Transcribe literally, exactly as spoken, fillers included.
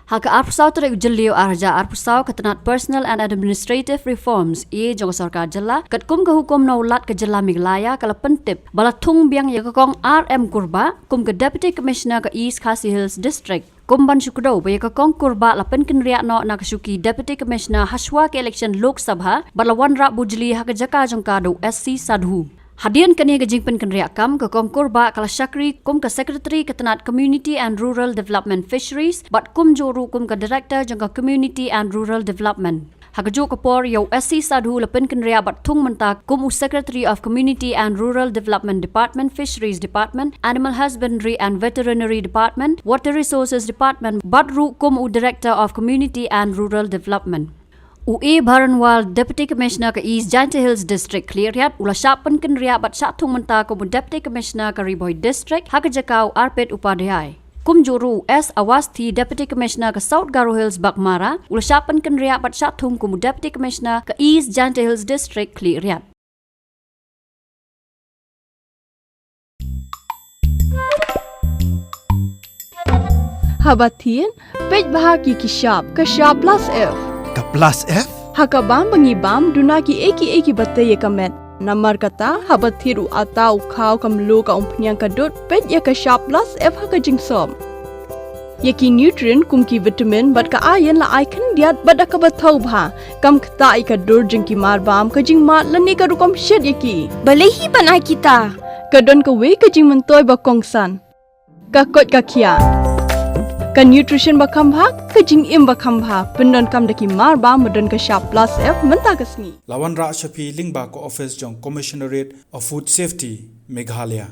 Ha ka arphew saw tarik u Jylliew arhajar arphew saw, ka tnat Personnel and Administrative Reforms A jong ka sorkar jylla, katkum ka hukum na u Lat ka jylla Meghalaya, ka la pyntip ba la thung biang ïa ka Kong R M Kurbah kum ka Deputy Commissioner ka East Khasi Hills District. Kum ban shu kdew ba ïa ka Kong Kurbah la pynkynriah noh na ka shuki Deputy Commissioner hashwa ka election Lok Sabha, bad la wanrah bujli ha ka jaka jong ka da u S C Sadhu. Hadien kane ka jingpynkynriah kam, ka Kong Kurbah ka la shakri kum ka Secretary ka tnat Community and Rural Development Fisheries, bad kumjuh ruh kum ka Director jong ka Community and Rural Development. Ha kajuh ka por, ïa u S C Sadhu la pynkynriah bad thung mynta kum u Secretary of Community and Rural Development Department, Fisheries Department, Animal Husbandry and Veterinary Department, Water Resources Department, bad ruh kum u Director of Community and Rural Development. U A Baranwal, Deputy Commissioner ka East Jaintia Hills District, Khliehriat, u la shah pynkynriah bad shah thung mynta kum u Deputy Commissioner ka Ri Bhoi District, ha ka jaka u Arpit Upadhyay. Kumjuh ruh u S Awasthi, Deputy Commissioner ka South Garo Hills, Baghmara, u la shah pynkynriah bad shah thung kum u Deputy Commissioner ka East Jaintia Hills District, Khliehriat. Haba thied, peit bha ki ki shap, ka shap plus F. Ka plus F? Ha ka bam ba ngi bam, duna ki ei ki ei ki ba tei ïa ka met. Namar kata, haba thied u atta, u khaw, ka mluh, ka umphniang, ka dud, peit ïa ka shap plus F ha ka jingsop. Ïa ki nutrient kum ki vitamin bad ka iron la ai khyndiat bad da kaba thaw bha. Kam ktah ïa ka dur jong ki marbam, ka jingmad lane ka rukom shet ïa ki. Balei hi ban ai kita? Ka don kawei ka jingmyntoi ba kongsan. Ka koit ka khiah. Ka nutrition ba kham bha, ka jingim ba kham bha. Pyndonkam da ki marbam ba don ka shap plus F mynta ka sngi. La wanrah sha phi lyngba ka office jong Commissionerate of Food Safety, Meghalaya.